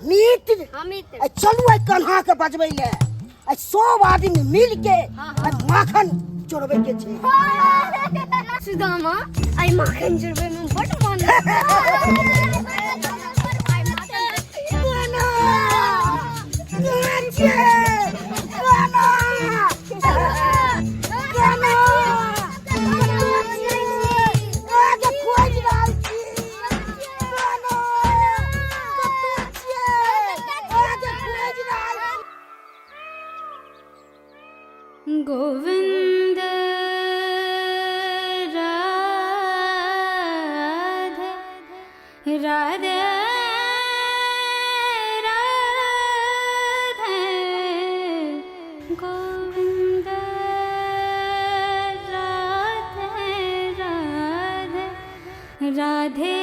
मित्र, हाँ मित्र। आ चलू आइ कन्हा के बजबै ले, आ सब आदमी मिल के आ माखन चोरबै के छै। सुदामा, आई माखन चुरबै में बड मन। कान्हा, कहाँ छियै? कान्हा, कान्हा, कहाँ छियै? अहाँके खोजि रहल छी। कान्हा, कतऽ छियै? अहाँके खोजि रहल छी। गोविंद राधे राधे राधे गोविंद राधे राधे राधे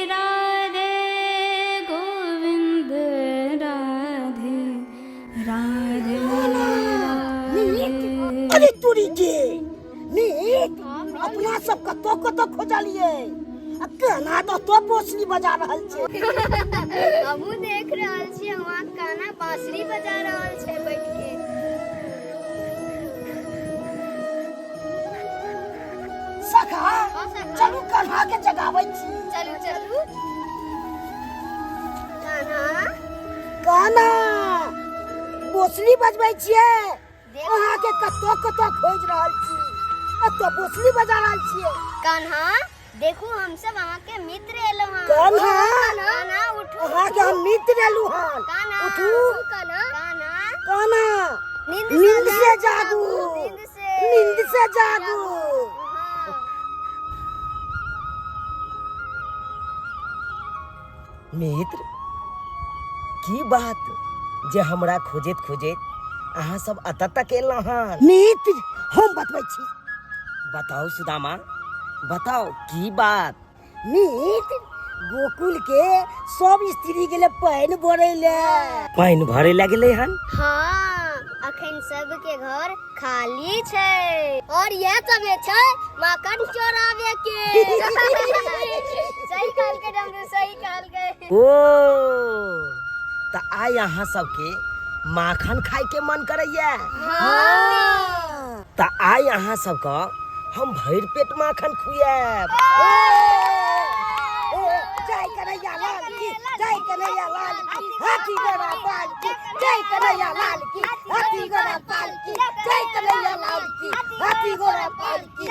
राधे गोविंद राधे राधे राधे। अरे तोरी के नीक, अपना सब कतौ कतौ खोजलिए आ केना तऽ तो बोसली बजा रहल छै। हमहूँ देख रहल छी, वहाँ कान्हा बांसुरी बजा रहल छै बैठ के। सखा, हाँ, सखा। चलू कान्हा के जगाबै छी। चलू चलू कान्हा। कान्हा, बोसली बजबै छियै? अहाँके कतौ कतौ खोजि रहल छी, एतऽ बोसली बजा रहल छियै। कान्हा देखू, हम सब अहाँके मित्र एलहुँ हन। कान्हा, कान्हा उठू। अहाँके हम मित्र एलहुँ हन। कान्हा उठू। कान्हा, कान्हा, कान्हा, नींद नींद से जागू, नींद से, नींद से जागू। हाँ। मित्र, की बात जे हमरा खोजैत खोजैत अहाँ सब एतऽ तक एलहुँ हन? मित्र, हम बतबै छी। बताउ सुदामा, बताउ की बात? मित्र, गोकुल के सब स्त्री गेले पानि भरै ले। पानि भरे लए गेलै हन? हाँ, अखन सबके घर खाली छै और यह समय छै माखन चोरावे के। सही कहलकै डमरू, सही कहलकै। ओ तऽ आइ अहाँ सबके माखन खाय के मन करैया? हाँ। तऽ आइ अहाँ सबके हम भरि पेट माखन खुआएब। जय कन्हैया लाल की जय, कन्हैया लाल की हाथी घोड़ा पाल की जय, कन्हैया लाल की हाथी घोड़ा पाल की जय, कन्हैया लाल की हाथी घोड़ा पाल की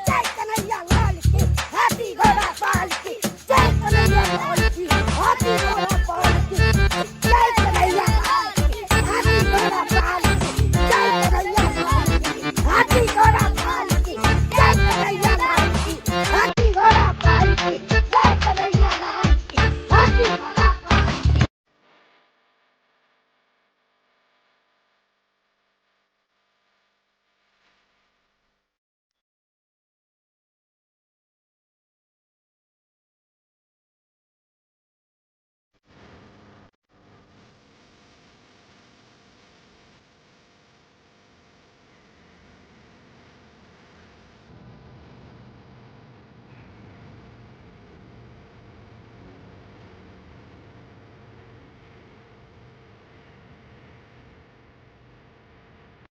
जय, कन्हैया लाल की हाथी घोड़ा पाल की जय, कन्हैया लाल की हाथी घोड़ा पाल की जय, कन्हैया लाल की हाथी घोड़ा पाल की जय, कन्हैया लाल की हाथी घोड़ा पाल की जय, कन्हैया लाल की हाथी घोड़ा पाल की जय, कन्हैया लाल की हाथी घोड़ा पाल की।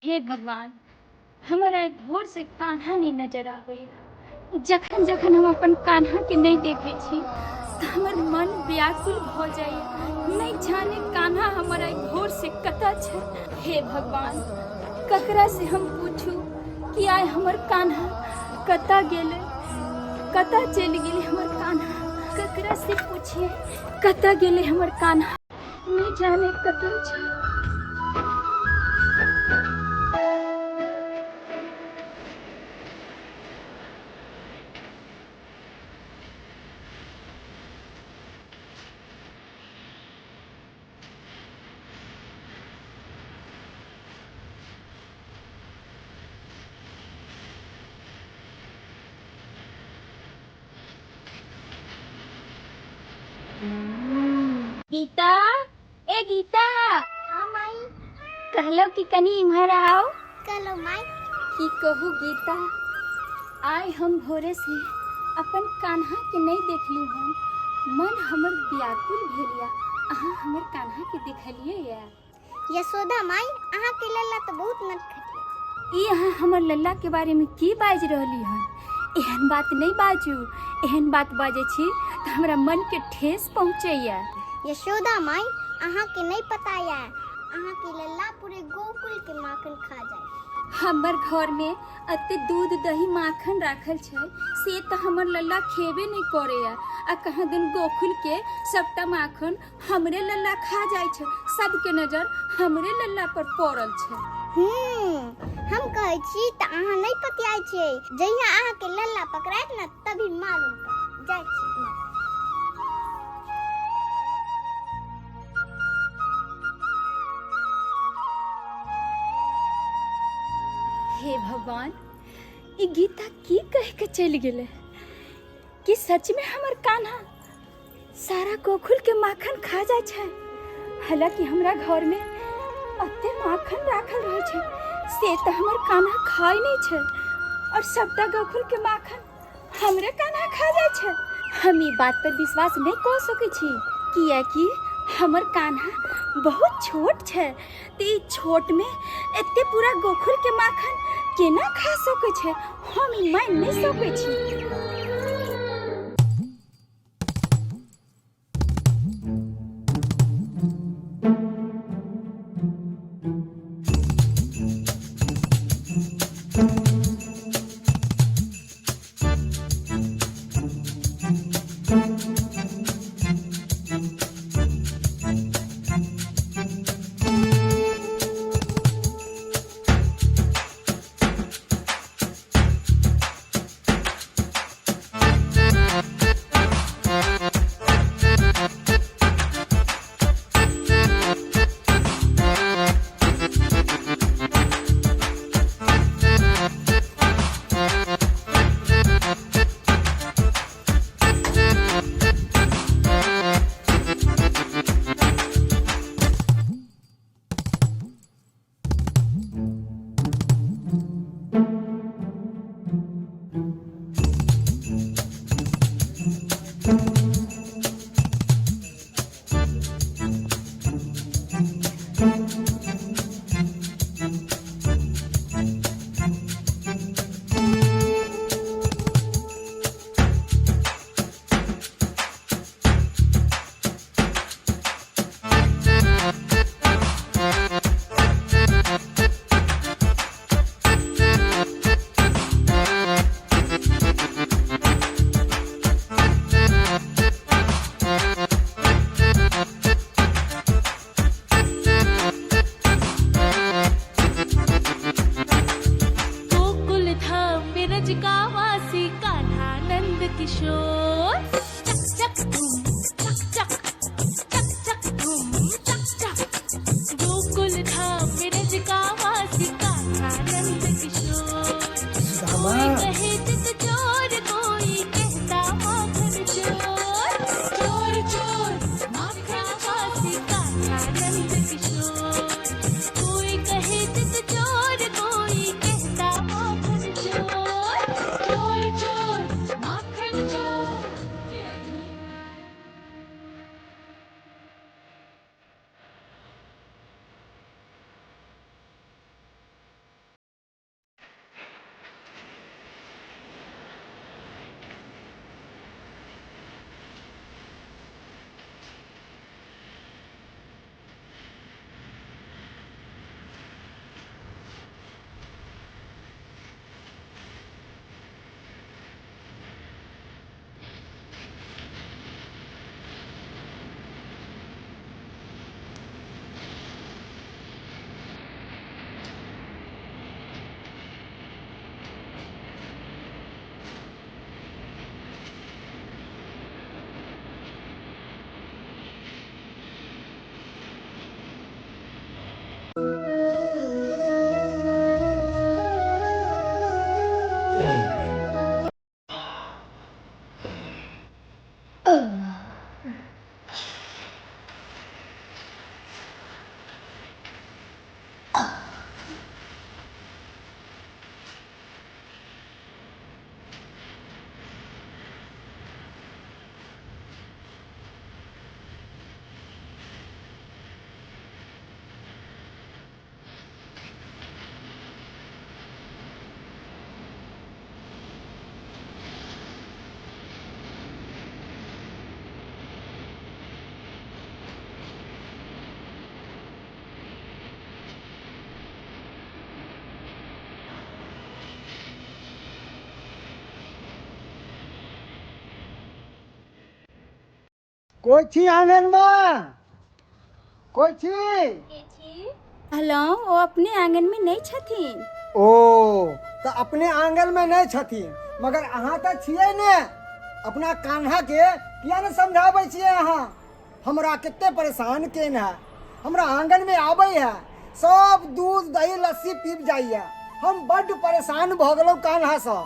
हे भगवान, हमर आइ भोर से कान्हा नहि नजर आबैया। जखन जखन हम अपन कान्हा के नहि देखै छी तऽ हमर मन व्याकुल भऽ जाइया। नहि जाने कान्हा हमर आइ भोर से कतऽ छै। हे भगवान, ककरा से हम पूछू कि आइ हमर कान्हा कतऽ गेलै, कतऽ चलि गेलै हमर कान्हा? ककरा से पूछिए कतऽ गेलै हमर कान्हा? नहि जाने कतऽ छै। गीता, ए गीता। हाँ माई। कहलो कि कनी इम्हर आओ। कहलो माई। की कहू गीता, आइ हम भोरे से अपन कान्हा के नहीं देखलू हन। मन हमर व्याकुल भेल या। अहाँ हमर कान्हा के देखलियै या? यशोदा माई, अहाँके लल्ला तऽ बहुत नटखट। ई अहाँ हमर लल्ला के बारे में की बाजि रहली हन? एहन बात नहि बाजू। एहन बात बाजै छी तऽ हमरा मन के ठेस पहुँचैया। यशोदा माई, अहाँके नहि पता या, अहाँके लल्ला पूरे गोकुल के माखन खा जाय। हमर घर में एते दूध दही माखन राखल छै से तऽ हमर लल्ला खेबे नहि करैया, आ कहाँ दिन गोकुल के सबटा माखन हमरे लल्ला खा जाइ छै। सबके नजर हमरे लल्ला पर पड़ल छै। हम कहै छी तऽ अहाँ नहि पतियाइ छियै। जहिया अहाँके लल्ला पकड़ायत ने तभी मालूम पड़त। जाइ छी माँ। हे भगवान, ई गीता की कह के चलि गेलै कि सच में हमर कान्हा सारा गोकुल के माखन खा जाइ छै? हालांकि हमरा घर में अते माखन राखल रहै छै से तऽ हमर कान्हा खाइ नहि छै, और सबटा गोकुल के माखन हमरे कान्हा खा जाइ छै। हम ई बात पर विश्वास नहि कऽ सकै छी, किएकि हमर कान्हा बहुत छोट छै, तऽ ई छोट में एते पूरा गोकुल के माखन केना खा सकै छै? हम ई मानि नहि सकै छी। गोकुल धाम बिरज का वासी कान्हा नंद किशोर। चक चक धूम चक चक, चक चक धूम चक चक। गोकुल धाम बिरज का वासी कान्हा नंद किशोर। सुदामा, कोई कहे चित चोर, कोई कहता माखन चोर। चोर चोर माखन वासी कान्हा नंद किशोर। कोई कहे चित चोर, कोई कहता माखन चोर। चोर चोर माखन चोर। कोइ छी आंगनमे? कोइ छी? कहलहुँ ओ अपने आंगनमे नहि छथिन। ओ तऽ अपने आंगनमे नहि छथिन, मगर अहाँ तऽ छियै ने। अपना कान्हाके किया ने समझाबै छियै अहाँ? हमरा कते परेशान केन है, हमरा आंगनमे आबै है, सब दूध दही लस्सी पीब जाइए। हम बड्ड परेशान भऽ गेलहुँ कान्हासँ।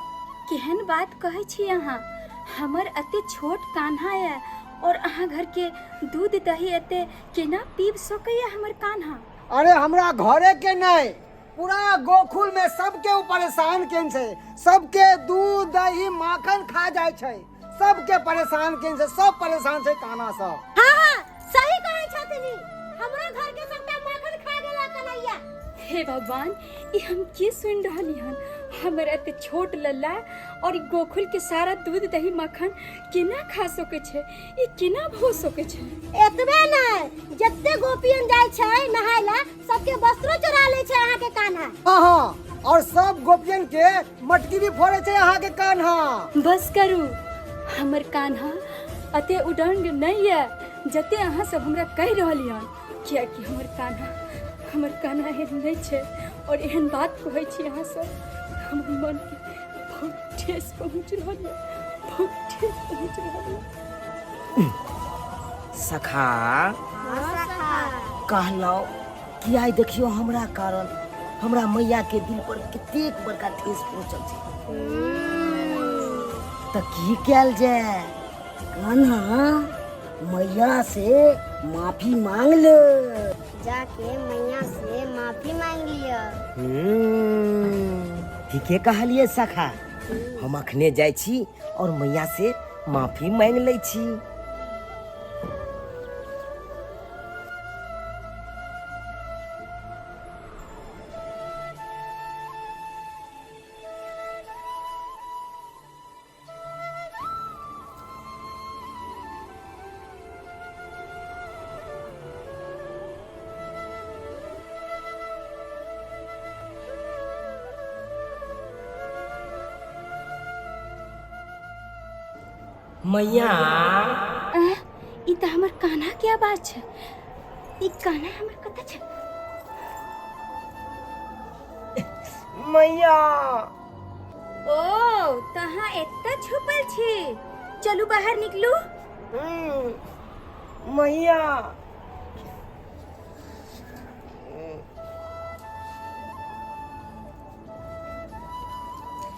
केहन बात कहै छी अहाँ? हमर एते छोट कान्हा यऽ और अहाँ घर के दूध दही एते केना पीब सकैया हमर कान्हा? अरे हमरा घरे के नहीं, पूरा गोकुल में सबके ऊ परेशान केन छै। सबके दूध दही माखन खा जाइ छै, सबके परेशान केन छै, सब परेशान छै कान्हा सब। हाँ हाँ, सही कहै छथिन, हमरा घर के सबटा माखन खा गेला कन्हैया। हे भगवान, ई हम की सुनि रहली हन? हमर एते छोट लल्ला और ई गोकुल के सारा दूध दही माखन केना खा सकै छै? ई केना भऽ सकै छै? एतबे नहि, जते गोपियन जाइ छै नहाय ला, सबके वस्त्रो चोरा लै छै अहाँके कान्हा। हाँ हाँ, और सब गोपियन के मटकी भी फोड़े छै अहाँके कान्हा। बस करू, हमर कान्हा अते उडंग नहीं है जते अहाँ सब हमरा कहि रहली हन, कियाकि हमर कान्हा एहन नहीं छै और एहन बात कहै छी अहाँ सब, हमर मन के बहुत ठेस पहुँच रहल है, बहुत ठेस पहुँच रहल है। सखा, कहलहुँ कि आइ देखियौ हमरा कारण हमरा मैया के दिल पर कतेक बड़का ठेस पहुँचल छै, तऽ की कयल जाय? कान्हा, मैया से माफी मांग ले। जाके मैया से माफी मांग लिअ। ठीके कहलियै सखा, हम अखने जाइ छी और मैया से माफी मांग लै छी। मैया। आह, ई तऽ हमर कान्हा के आवाज छै। ई कान्हा हमर कतऽ छै? मैया। ओ तऽ अहाँ एतऽ छुपल छी, चलू बाहर निकलू। मैया।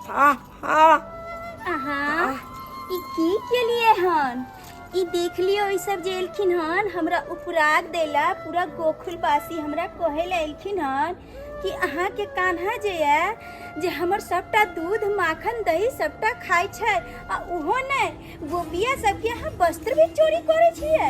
आ आ अहाँ ई की केलिए हन? ई देख लियो, ई सब जे एलखिन हन हमरा उपराग देला, पूरा गोकुलवासी हमरा कहे ला एलखिन हन कि अहाँ के कान्हा जे ये जे हमर सबटा दूध माखन दही सबटा खाइ छै, आ ओहो नहि, गोपिया सबके अहाँ वस्त्र भी चोरी करै छियै।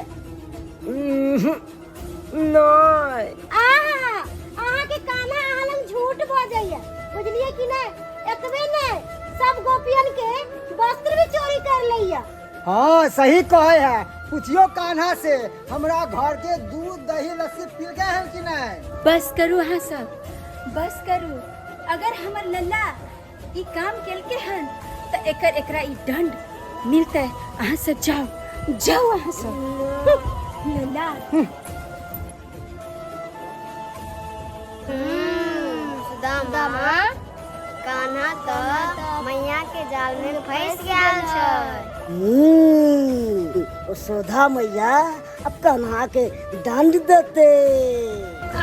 नहि। आहा, अहाँके कान्हा अहाँ लग झूठ बजैया, बुझलियै कि नहि? एतबे नहि, सब गोपियन के वस्त्र भी चोरी कर लैया। हाँ, सही कहे है, पूछियो कान्हा से हमरा घर के दूध दही लस्सी पी गए हैं कि नहीं। बस करू अहाँ सब, बस करू। अगर हमर लल्ला ई काम केलके हन तऽ एकर एकरा ई दंड मिलतै। अहाँ सब जाओ, जाओ अहाँ सब। लल्ला। सुदामा, कान्हा तऽ मैया के जाल में फंस गेल छै। ओ सोधा मैया अब कान्हा के दंड देते।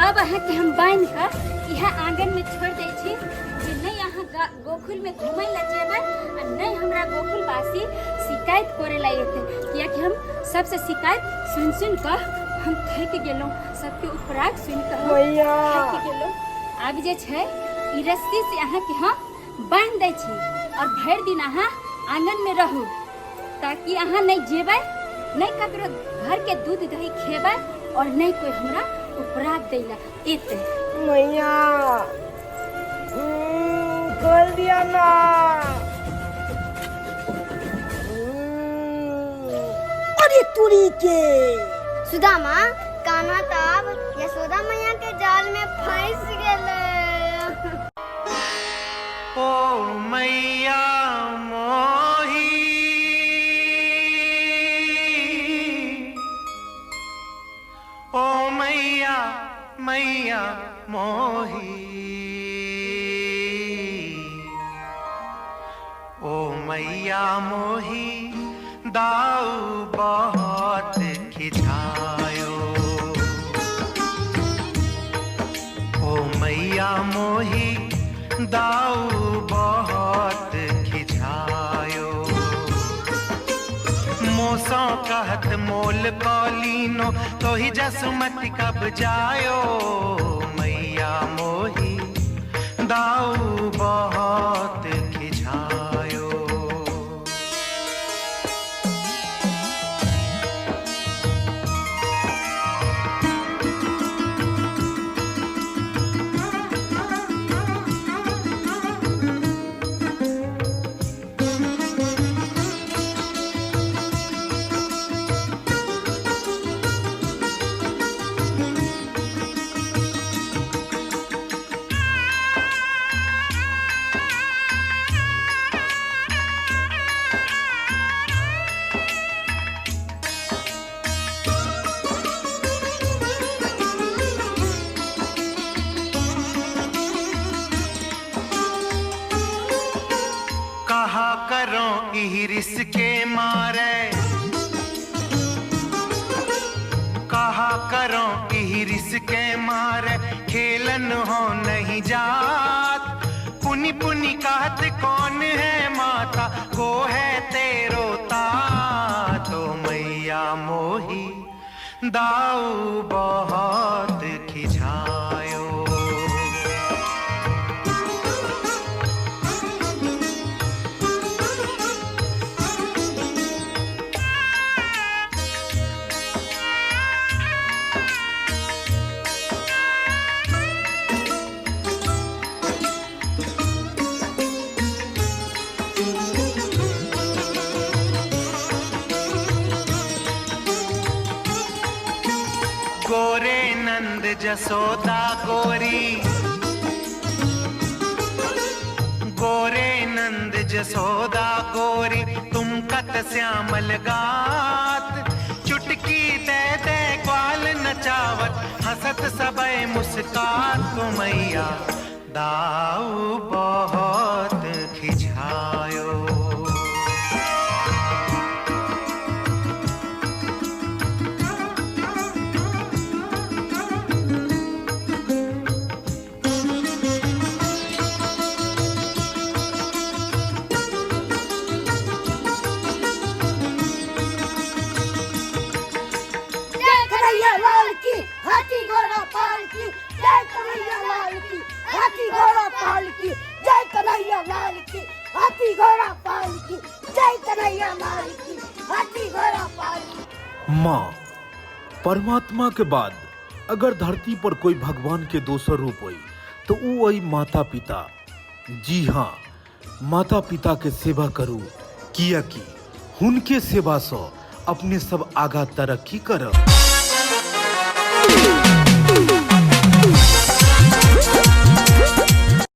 अब अहाँके हम बान्हि कऽ इएह आंगन में छोड़ि दै छी जे नहि अहाँ गोकुल में घुमै लए जेबै आ नहि हमरा गोकुलवासी शिकायत करै लए एतै, कियाकि हम सबसे शिकायत सुनि सुनि कऽ हम थकि गेलहुँ, सबके उपराग सुनि कऽ हम मैया। थकि गेलहुँ। आब जे छै ई रस्सी से अहाँके हम बान्हि दै छी और भरि दिन अहाँ आंगन में रहू, ताकि अहाँ नहि जेबै, नहि ककरो घर के दूध दही खेबै और नहि कोई हमरा उपराग दै ला एतै। मैया, खोल दिया ना। अरे तुरी के। सुदामा, कान्हा तऽ आब यशोदा मैया के जाल में फंस गेलै। ओ मैया मोही। ओ मैया मैया मोही, ओ मैया मोही दाऊ बहुत खिझायो। ओ मैया मोही दाऊ बहुत खिझायो। मोसो कहत मोल कौलीनो, तो ही जसुमति कब जायो। मैया मोही दाऊ बहुत खिझायो। कहा करो इहिरिस के मारे, कहा करो इहिरिस के मारे, खेलन हो नहीं जात। पुनि पुनि कहत कौन है माता, को है तेरो तात। ओ मैया मोही दाऊ बहुत खिझायो। गोरे नंद जसोदा गोरी, गोरे नंद जसोदा गोरी, तुम कत श्यामल गात। चुटकी दे दे ग्वाल नचावत, हसत सबय मुस्कात। को मैया दाऊ बहुत खिझायो। जय कन्हैया लाल की, हाथी घोड़ा पाल की, जय कन्हैया लाल की, हाथी घोड़ा पाल की, जय कन्हैया लाल की, हाथी घोड़ा पाल की, जय कन्हैया लाल की, हाथी घोड़ा पाल की। माँ परमात्मा के बाद अगर धरती पर कोई भगवान के दोसर रूप होई तो ऊ अई माता पिता। जी हाँ, माता पिता के सेवा करू, कियाकि हुनके सेवा सँ अपने सब आगा तरक्की करब।